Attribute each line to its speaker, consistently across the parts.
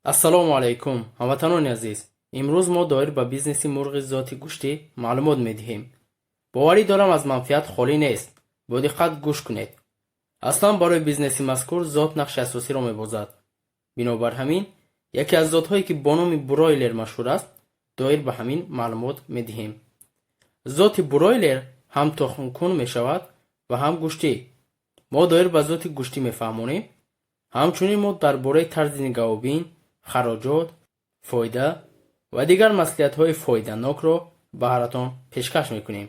Speaker 1: Ассалому алайкум, ҳамватанони азиз! Имрӯз мо доир ба бизнеси мурғи зоти гӯштӣ маълумот медиҳем. Боварӣ дорам, аз манфиат холӣ нест. Бо диққат гӯш кунед. Аслан барои бизнеси мазкур зот нақши асосиро мебозад. Бинобар ҳамин, яке аз зотҳое, ки бо номи бройлер машҳур аст, доир ба ҳамин маълумот медиҳем. Зоти бройлер ҳам тухмкун мешавад ва ҳам гӯштӣ. Мо доир ба зоти гӯштӣ мефаҳмонем. Ҳамчунин мо дар бораи тарзи нигаҳбон, хароҷот, фоида ва дигар маслиҳатҳои фоиданокро баҳратон пешкаш мекунем.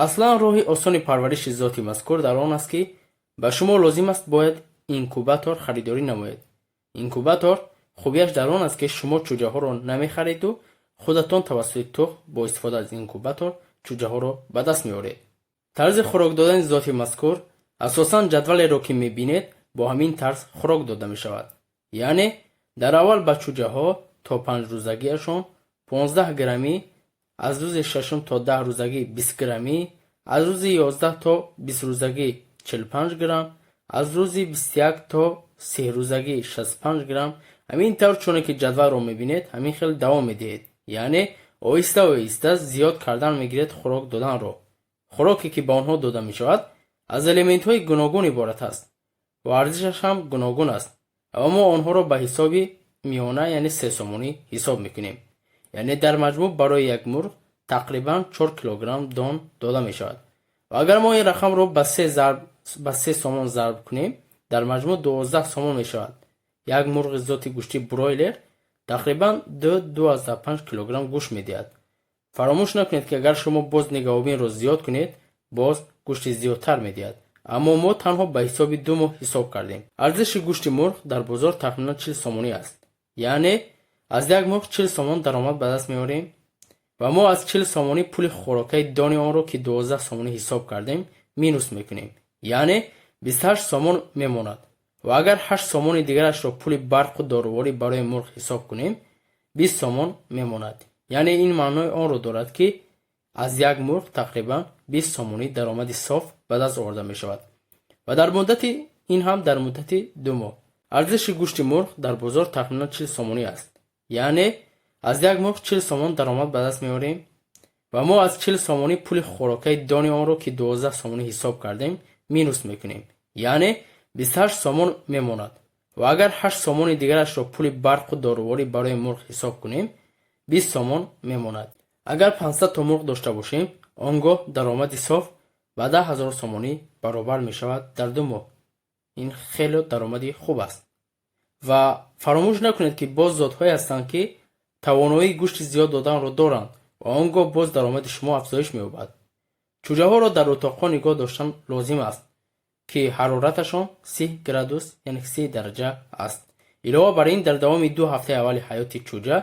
Speaker 1: Аслан роҳи осони парвариши зоти мазкур дар он аст, ки ба шумо лозим аст, бояд инкубатор харидорӣ намоед. Инкубатор хубиаш дар он аст, ки шумо чӯҷаҳоро намехареду худатон тавассути тухм бо истифода аз инкубатор чӯҷаҳоро ба даст меоред. Тарзи хӯрок додани зоти мазкур асосан ҷадвалеро, ки мебинед, бо ҳамин тарз хӯрок дода мешавад. Яъне дар аввал ба чӯҷаҳо то 5-рӯзагиашон 15 граммӣ, аз рӯзи шашум то 10 рӯзагӣ 20 граммӣ, аз рӯзи 11 то 20 рӯзагӣ 45 грамм, аз рӯзи 21 то 30 рӯзагӣ 65 грамм. Ҳамин тавр, чуне ки ҷадвалро мебинед, ҳамин хел давом медиҳед. Яъне оҳиста оҳиста зиёд кардан мегиред хӯрок доданро. Хӯроке, ки ба онҳо дода мешавад, аз элементҳои гуногун иборат аст ва арзишаш ҳам гуногун аст ва мо онҳоро ба ҳисоби миёна, яъне 3 сомонӣ ҳисоб мекунем. Яъне дар маҷмӯъ барои як мурғ тақрибан 4 килограмм дон дода мешавад. Ва агар мо ин рақамро ба 3 сомон зарб кунем, дар маҷмӯъ 12 сомон мешавад. Як мурғи зоти гӯштӣ бройлер тақрибан 2-2,5 килограмм гӯшт медиҳад. Фаромӯш накунед, ки агар шумо боз нигаҳбонро зиёд кунед, боз гӯшти зиёдтар медиҳад. Аммо мо танҳо ба ҳисоби 2 моҳ ҳисоб кардем. Арзиши гӯшти мурғ дар бозор тахминан 40 сомонӣ аст. Яъне аз як мурғ 40 сомон даромад ба даст меорем ва мо аз 40 сомонӣ пули хӯрокаи дони онро, ки 12 сомонӣ ҳисоб кардем, минус мекунем. Яъне 28 сомон мемонад. Ва агар 8 сомони дигарашро пули барқу доруворӣ барои мурғ ҳисоб кунем, 20 сомон мемонад. Яъне ин маънои онро дорад, ки аз як мурғ тақрибан 20 сомонӣ даромади соф ба даст оварда мешавад. Ва дар муддати ин ҳам дар муддати 2 моҳ. Арзиши гӯшти мурғ дар бозор тахминан 40 сомонӣ аст. Яъне аз як мурғ 40 сомон даромад ба даст меорем ва мо аз 40 сомонӣ пули хӯрокаи дони онро, ки 12 сомонӣ ҳисоб кардем, минус мекунем. Яъне 28 сомон мемонад. Ва агар 8 сомони дигарашро пули барқу доруворӣ барои мурғ ҳисоб кунем, 20 сомон мемонад. Агар 500 то мурғ дошта бошем, он гоҳ даромади соф ба 10 000 сомонӣ баробар мешавад дар 2 моҳ. Ин хеле даромади хуб аст. Ва фаромӯш накунед, ки боз зотҳое ҳастанд, ки тавоноии гӯшти зиёд доданро доранд ва он гоҳ боз даромади шумо афзоиш меёбад. Чӯҷаҳоро дар утоқҳо нигоҳ доштан лозим аст, ки ҳарораташон 30 градус, яъне 30 дараҷа аст. Илова бар ин, дар давоми 2 ҳафтаи аввали ҳаёти чӯҷа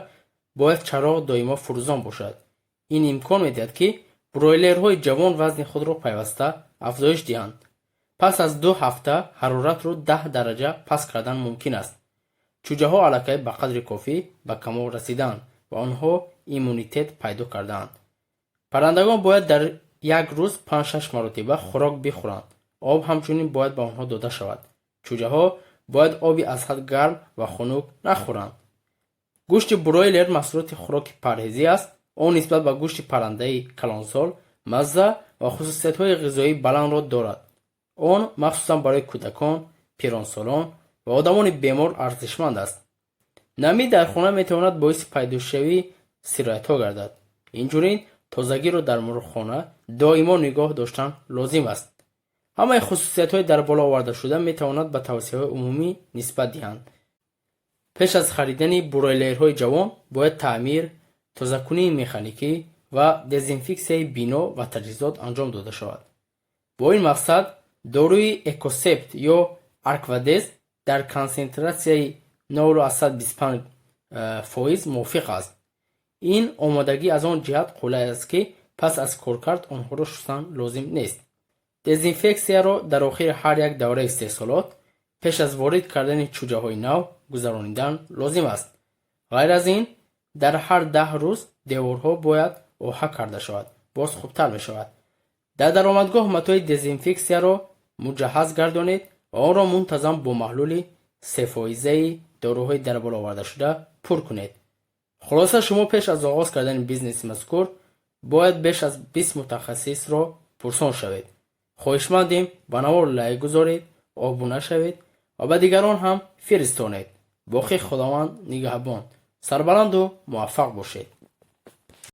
Speaker 1: бояд чароғ доимо фурӯзон бошад. Ин имкон медиҳад, ки бройлерҳои ҷавон вазни худро пайваста афзоиш диҳанд. Пас аз 2 ҳафта ҳароратро 10 дараҷа паст кардан мумкин аст. Чӯҷаҳо аллакай ба қадри кофӣ ба камол расидаанд ва онҳо иммунитет пайдо кардаанд. Паррандагон бояд дар як рӯз панҷ-шаш маротиба хӯрок бихӯранд. Об ҳамчунин бояд ба онҳо дода шавад. Чӯҷаҳо бояд оби аз ҳад гарм ва хунук нахӯранд. Гӯшти бройлер маҳсулоти хӯроки парҳезӣ аст. Он нисбат ба гӯшти паррандаи калонсол мазза ва хусусиятҳои ғизоии баландро дорад. Он махсусан барои кӯдакон, пиронсолон ва одамони бемор арзишманд аст. Намӣ дар хона метавонад боиси пайдошавии сироятҳо гардад. Инчунин тозагиро дар мурғхона доимо нигоҳ доштан лозим аст. Ҳамаи хусусиятҳои дар боло овардашуда метавонад ба тавсияҳои умумӣ нисбат диҳанд. Пеш аз харидани бройлерҳои ҷавон бояд таъмир, тозакунии механикӣ ва дезинфексияи бино ва таҷҳизот анҷом дода шавад. Бо ин мақсад доруи Экосепт ё Аквадез дар консентратсияи 0,25 фоиз мувофиқ аст. Ин омодагӣ аз он ҷиҳат қулай аст, ки пас аз коркард онҳоро шустан лозим нест. Дезинфексияро дар охири ҳар як давраи истеҳсолот, пеш аз ворид кардани чӯҷаҳои нав, гузаронидан лозим аст. Ғайр аз ин, дар ҳар 10 рӯз деворҳо бояд оҳак карда шавад, боз хубтар мешавад. Дар даромадгоҳ матои дезинфексияро муҷаҳҳаз гардонед ва онро мунтазам бо маҳлули сефоизаи дорувори дезинфексия тоза кунед. доруҳои дар боло овардашуда пур кунед. Хулоса, шумо пеш аз оғоз кардани бизнеси мазкур бояд беш аз 20 мутахассисро пурсон шавед. Хоҳишмандем, ба навор лайк гузоред, обуна шавед ва ба дигарон ҳам фиристонед. Боқӣ Худованд нигаҳбон, сарбаланду муваффақ бошед.